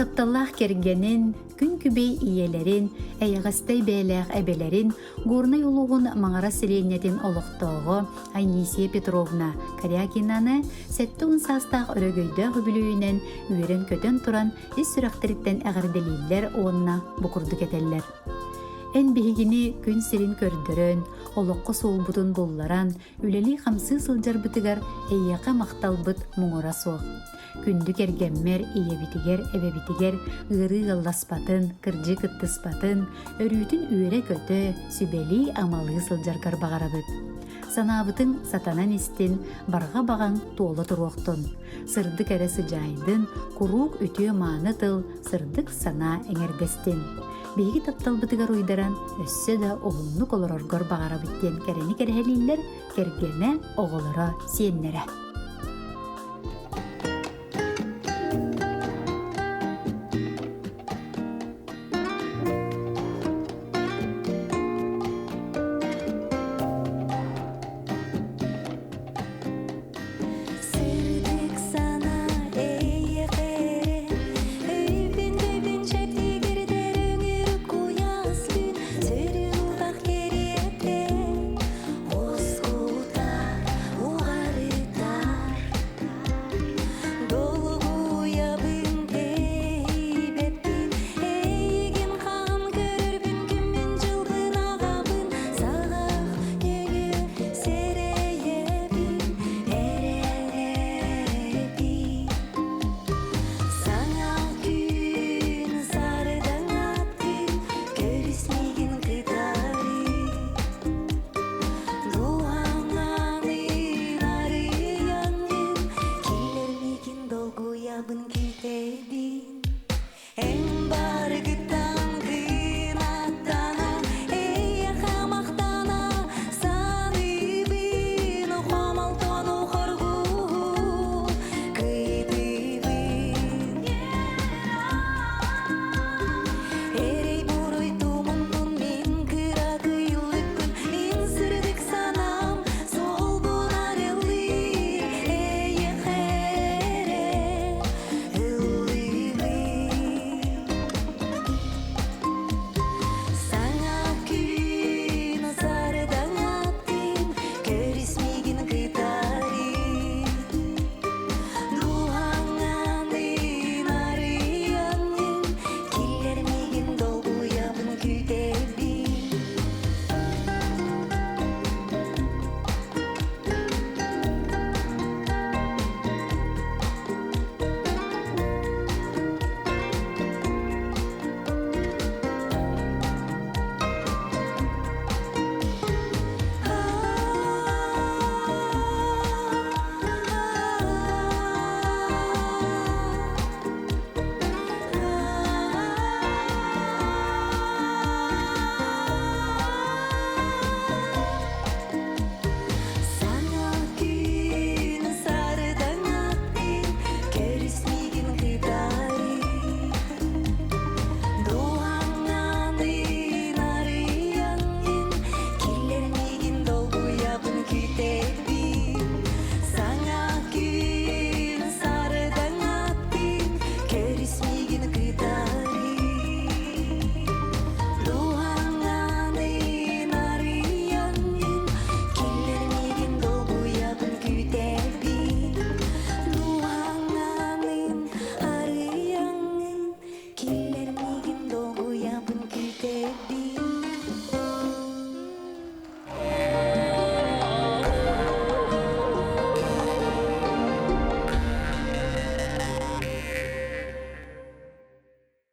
Тапталлаах кэргэнин, күн күбэй ийэлэрин, эйэҕэстэй бэйэлээх эбэлэрин Горнай улууһун Маҥара сэлиэнньэтин олохтооҕо Анисия Петровна Корякинаны 70 саастаах өрөгөйдөөх үбүлүөйүнэн үөрэн-көтөн туран ис сүрэхтэриттэн эҕэрдэлииллэр уонна бу курдук этэллэр. Эн биһигини күн сирин көрдөрөн, олоххо суолбутун булларан, үлэлии-хамсыы сылдьарбытыгар эйиэхэ махталбыт муҥура суох. Күндү кэргэммэр, ийэбитигэр, эбэбитигэр ыарыы ыалласпатын, кырдьыы кыттыспатын, өрүүтүн үөрэ-көтө, сүбэлии-амалыы сылдьаргар баҕарабыт. Санаабытыҥ сатанан истин, барҕа баҕаҥ туола туруохтун. Сырдык эрэ сыдьаайдын, куруук үтүө-мааны тыл, сырдык санаа эҥэрдэстин. Биһиги тапталбытыгар уйдаран, өссө да уһуннук олороргор баҕарабыт диэн кэрэни кэрэһэлииллэр кэргэнэ, оҕолоро, сиэннэрэ. Сырдык санаа эйиэхэ Өйбүн-төйбүн чэбдигирдэр өҥүрүк куйаас күн Сүрүн утах кэриэтэ Уоскутар, уҕарытар Долгуйабын тэйбэппин Эйигин хаһан көрөрбүн күммүн-дьылбын аҕабын Саҕах нөҥүө сэрэйэбин эрэнэбин Саҥа күн сардаҥатын көрүс миигин кытары Дууһаҥ арыйаҥҥын киллэр миигин долгуйабын күүтэбин Эн баргыт.